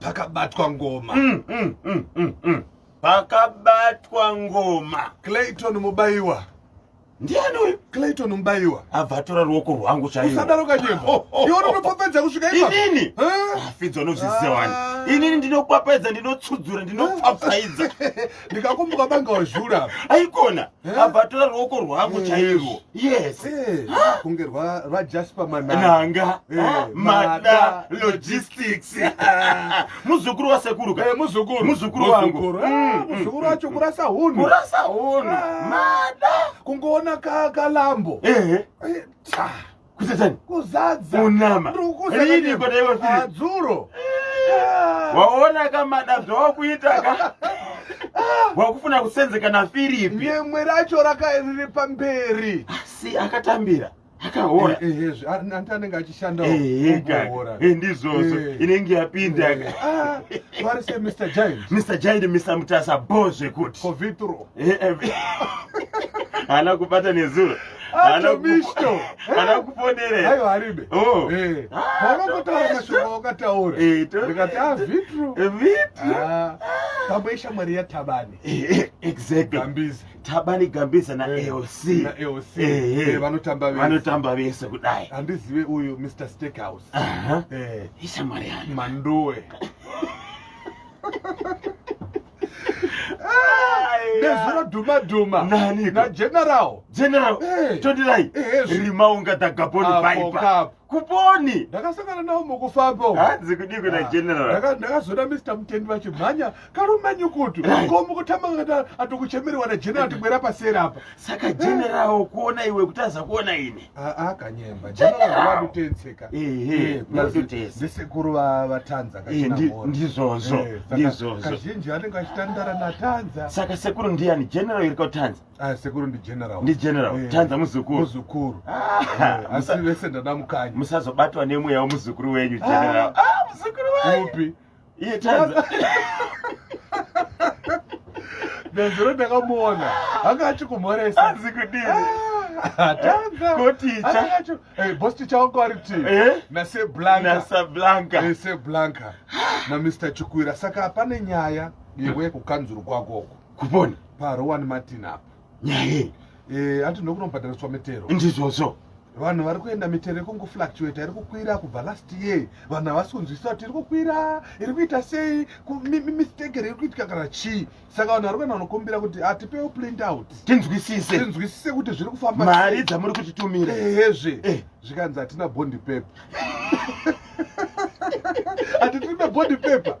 Pakabatwa ngoma. Pakabatwa ngoma. Clayton Mubaiwa. Ndiani uyu? Clayton Mubaiwa. Abva atora ruoko rwangu chaiwo. Usadaro kanyemba. Iwe unopopedza kusvika ipapo. Inini? Eh? Fidzo unozviziva wani. Ah. Inini ndinokwapedza, ndinotsudzura, ndinopfapfaidza. Ndikakumbuka banga wazhura. Aikona. Eh? Abva atora ruoko rwangu Eh. chairwo. Yes. Eh, kunge rwa rwa Jasper Mananga. Nanga. Eh, Ah, Mada Mada Logistics. Muzukuru wasekuru ka. Eh, muzukuru. Muzukuru wangu. Muzukuru. Ah, muzukuru wacho kurasa hunhu. Kurasa hunhu. Ah. Mada. Kungoona ka kalambo. Ehe. Eh, ta. Kutetani. Kuzadza. Unama. Ndiri Rini kona iwe Philip? Ah, dzuro. Ah. Waona ka mada zvawakuita ka. Wakufuna kusenzeka na Filipi. Nyemwe racho raka riri pamberi. Asi akatambira. Akahora. Eh, eh, eh, anti anenge achishandawo. Ehe, ka. Kumbohora. Eh, ndizvozvo. Eh. Inenge yapinda Eh, ka. ah, vari sei Mr. Giant? Mr. Giant, Mr. Mutasa bo zvekuti. Kovitro. Eh, eh, Haana kubata nezuro. Ah, Haana kupo- Tomisto. Haana kuponerera. Aiwa haribe. Oh. Eh. Ah, Paunongotaura Tomisto. mashoko awakataura. Eh, to- Ndikati ah Vitro. Eh, Vitro. Ah, pamwe ishamwari yaThabani. Eh, eh, exactly. Gambiza. Tabani Gambiza na Eh, AOC. na AOC. Eh, eh. Eh, vanotamba vese. Vanotamba vese kudai. Handizive uyu Mr. Steakhouse. Aha. Eh, Ishamwari yani. Manduwe. Ai, Nezuro dhuma dhuma. Nani? Na General. General, Eh. tondirai. Eh, ezvo. Rimaunga da Gabon Apo Viper. kapo. Kuponi. Ndakasangana nawo mukufamba umu. Hanzi kudii kuna General. Ndakazoona Mr. Mutendi vachimhanya karumanyukutu. Right. Ko mukutamba ngata atokuchemerewa na General timwera paseri apa. Saka General kuona iwe kutaza kuona ini. Ah, ah, kanyemba. General vanotenseka. Ehe, Eh, plus vanotesa. Ndisekuru vaTanza Eh, kachina mhoro. ndizvozvo, Eh, saka ndizvozvo. Kazhinji anenge achitandara naTanza. Saka sekuru ndiani? General iri kotanza. Ah, sekuru ndi General. Ndi General. Eh, Tanza muzukuru. Muzukuru. Ah, Eh, asi vese ndadamukanya. Musazobatwa nemweya wemuzukuru wenyu General. Ah, muzukuru wangu. Upi? Iye Tanza. Nezuro ndakamuona. Anga achikumhoresa. Hanzi kudini? Ah, Tanza. Ko ticha? Anga eh, boss ticha wangu ari ti. Eh? Na Se Blanca. Na Sablanca. Eh, Se Blanca. Na Mr. Chikwira. Saka pane nyaya yewe kukanzuru kwako uko. Kupona. PaRowan Martin apa. Nyaya yei? Eh, anti ndokunobhadhariswa mitero. Ndizvozvo. Vanhu vari kuenda mitero ikungofluctuate iri kukwira kubva last year. Vanhu havasi kunzwisisa kuti iri kukwira, iri kuita sei, mistake iri kuitika kana chii. Saka vanhu vari kuenda kunokumbira kuti atipewo print out. Tinzwisise. Tinzwisise kuti zviri kufamba Mari sei. dzamuri kutitumira. Ehezve. Eh. Zvikanzi hatina bond paper. Hatitime bond paper.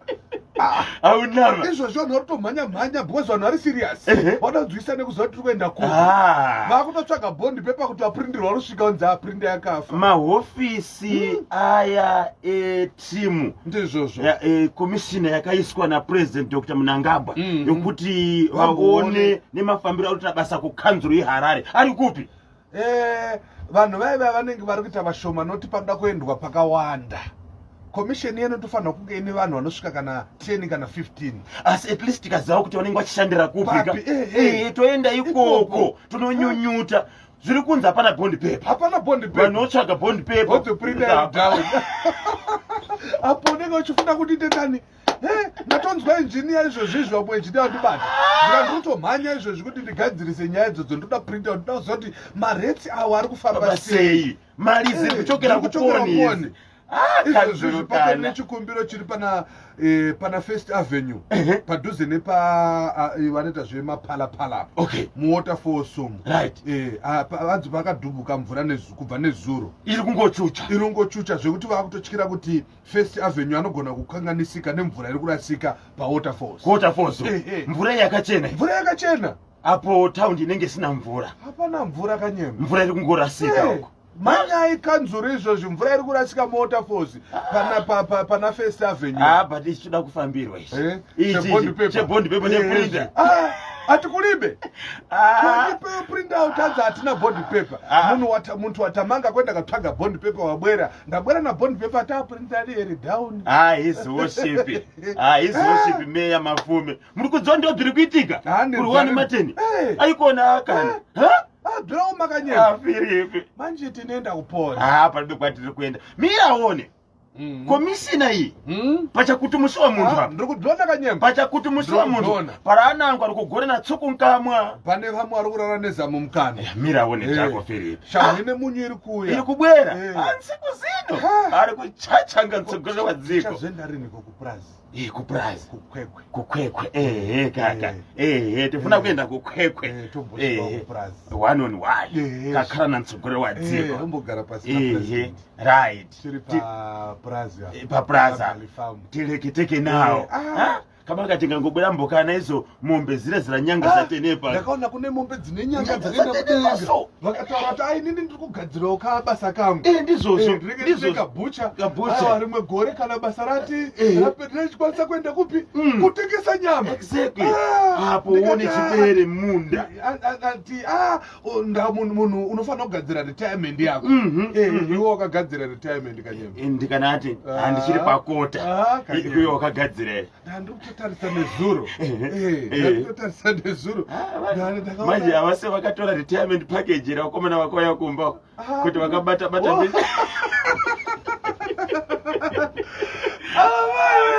Ah. Haunama. Izvozvo vanhu vari kutomhanya mhanya because vanhu vari serious. Ehe. Vanoda kunzwisisa nekuziva kuti tiri kuenda kupi. Ah. Vakutotsvaga bond paper kuti vaprindirwa rusvika unzi aprinda yakafa. Mahofisi aya etimu Ndizvozvo. Komishina yakaiswa naPresident Dr. Mnangagwa yokuti Vaone. vaone nemafambiro ari kuita basa kukanzuru yeHarare ari kupi? Vanhu vaiva vanenge vari kuita vashoma noti panoda kuendwa pakawanda. Komisheni yenu inotofanirwa kunge ine vanhu vanosvika kana 10 kana 15. Asi at least tikaziva kuti vanenge vachishandira kupi ka? Papi, eh, eh. Toenda ikoko, Ikoko. tononyunyuta. Zviri kunzi hapana bond paper. Hapana bond paper. Vanotsvaga bond paper. Votoprint down. Apo unenge uchifunda kuti ite nani? Ndatonzwa engineer izvozvi izvi vamwe engineer vandibata. Ndikatomhanya izvozvi kuti ndigadzirise nyaya idzodzo, ndoda print out, ndoda kuziva kuti maretsi awo ari kufamba Baba sei. sei? Mari dziri kuchokera Dziri kuchokera kuponi kuponi. idzi. Ah, Izvozvi kanzuru patori kana. nechikumbiro chiri pana First Avenue. Ehe. Padhuze nepa vanoita zvemapalapala apa. Okay. Muwaterfalls umu. Right. Vanzi pakadhubuka mvura kubva nezuro. Iri kungochucha. Iri kungochucha zvekuti vakutotyira kuti First Avenue anogona kukanganisika nemvura iri kurasika pawaterfalls. Waterfalls. Ehe. Mvura yakachena. Mvura yakachena. Apo town inenge isina mvura. Hapana mvura kanyemba. Mvura iri kungorasika uko. Manyai kanzuru izvozvi mvura iri kurasika muwaterfalls pana First Avenue. Ah, but ichi toda kufambirwa ichi. Ichi, Chebond ichi, paper. chebond paper neprinter. Atikulibe. Ah. Bond print out hanzi hatina bond paper. Ah. Munhu watamanga kuenda katsvaga bond paper wabwera. Ndabwera na bond paper ta print ari eri down. Ah, his worship. Ah, his worship Mayor Mafume. Muri kudzwa ndo zviri kuitika? Ah, ndi Kuri wani dzari- Martin. Eh. Aikona kana. Ha? Ah, bro makanyema. Ah, Filipi. Manje tinoenda kupona. Ah, palibe kwatiri kuenda. Mira one. Komisina iyi pachakuti musi wa munthu apa. Ndiri kudzona kanyemba. Pachakuti musi wa munthu Ndiri kudzona. paraanango ari kugona natsuku nkamwa. Pane vamwe vari kurara nezamu mukanwa. Mirawo nedzako Firipi. Shamhu ine munyu iri kuuya. Iri kubwera. Eh. Ansiku zino. Ha. Ari kuchachanga mtsogoleri wa dziko. Tichazoenda riniko kupurazi? Eh, kupurazi. Kukwekwe. Kukwekwe. Ehe kaka. Eh. Ehe tifuna Eh. kuenda kukwekwe. Eh, tombosvikawo kupurazi. One on one. Eh. Kakhala na mtsogoleri wa Eh, dziko. tombogara pasi na Ehe. president. Right. Tiri papurazi apa. Eh, paplaza. Pavalley Farm. Tileketeke nawo. Eh, ah. Ha? Kama katingangobwera mbokana izo mombe zile zira nyanga Ah, zatenepa. ndakaona kune mombe dzine nyanga Nyanga dzakaenda dzatenepa kudenga so. Vakataura kuti ai inini ndiri kugadzirawo kabasa kangu. Eh, ndizvozvo. Eh, ndinenge ndine Ndizvozvo. kabhucha. Kabhucha. Aiwa, rimwe gore kana basa rati Eh. richikwanisa kuenda kupi kutengesa nyama. Exactly. Ah, Apo uone ndikati, ah, chibere munda. Ati ah, munhu unofanira kugadzira retirement yako. Eh, iwe wakagadzira retirement kanyemba? Ndikanati Ah. handichiri pakota. Ah, kanyemba. Iwe wakagadzira here? Ndandiri kutotarisa nezuro. Eh. Eh, ndandiri kutotarisa nezuro. Manje havase vakatora retirement package here vakomana vakauya kumba Ah. kuti vakabata bata? Oh.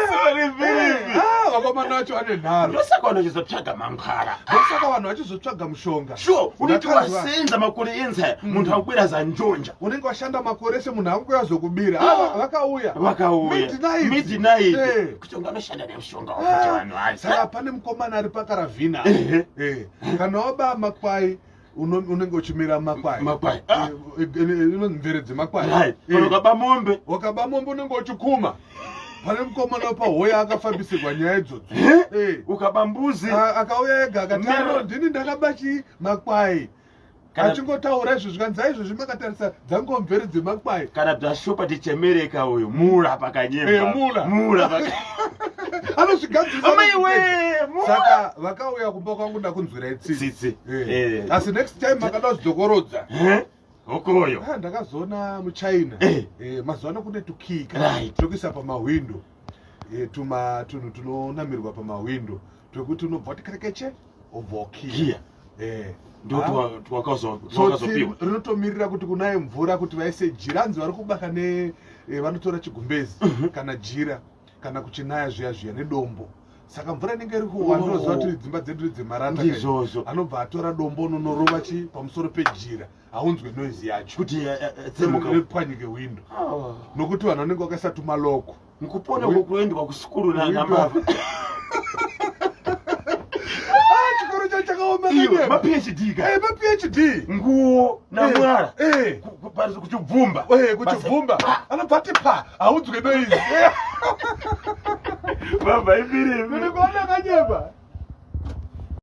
Sorry, Philip. Ah, vakomana vacho vane nharo. Ndosaka vanhu vachizotsvaga mankwara. Ndosaka vanhu vachizotsvaga mushonga. Sure, unoti Ndakazwa. wasenza makore enzaya, munhu akubwera zanjonja. Unenge washanda makore ese, munhu anguyazokubira. Ah, vakauya. Vakauya Midnight. Midnight. Eh. Kuti unga anoshanda nemushonga wafuti vanhu vari. Saka pane mukomana ari pakaravhina. Ehe. Eh, kana waba makwai unenge uchimira makwai. Makwai. Ah. Eh, eh, inonzi mvere dzemakwai. Right. Eh, Kana ukaba mombe. Wakaba mombe unenge uchikuma. Pane mukomana pahoya akafambisirwa nyaya idzodzo. Eh. Ukaba mbuzi. Akauya ega akati, "Ano, ndini ndakaba chi makwai." Achingotaura izvo zvikanzi aizvozvi makatarisa dzangomvere dzemakwai. Kana bvashupa tichemereka uyu mura pakanyemba. Eh, mura. Mura paka Anozvigadzirisa. Amaiwe, mura. Saka vakauya kumba kwangu, ndakunzwirai tsitsi. Tsitsi. Eh. Eh. Asi next time makada kuzvidzokorodza. Eh? Hokoyo. Ah, ndakazoona muchina. Eh. Eh, mazuva ano kune tukika tokuisa pamahwindo. Eh, tuma tunhu tunonamirwa pamahwindo twekuti unobva kuti kerekeche obva wakiya. Kiya. Eh. Ndo Ah, tsotsi twakazopiwa. rinotomirira kuti kunaye mvura kuti vaise jira. Anzi vari kubaka ne vanotora chigumbezi kana jira kana kuchinaya zviya zviya nedombo, saka mvura inenge iri kuwa. Oh. Ndinoziva kuti dzimba dzedu dzemarata. Ndizvozvo. Anobva atora dombo unonorova chi pamusoro pejira, haunzwe noise yacho. Kuti tsemuka. Ripwanyike windo, nokuti vanhu vanenge vakaisa tumaloko. Mukupona kukuendwa kusukuru nambavha. Ah, chikoro chacho chakaoma. Iwe Kanyemba. maPhD ka. Eh, maPhD. Nguo namwara. Eh. Kuchibvumba. Eh, kuchibvumba anobva ati pa, haunzwe noise. Baba ifiripi. Ndikuona kanyemba.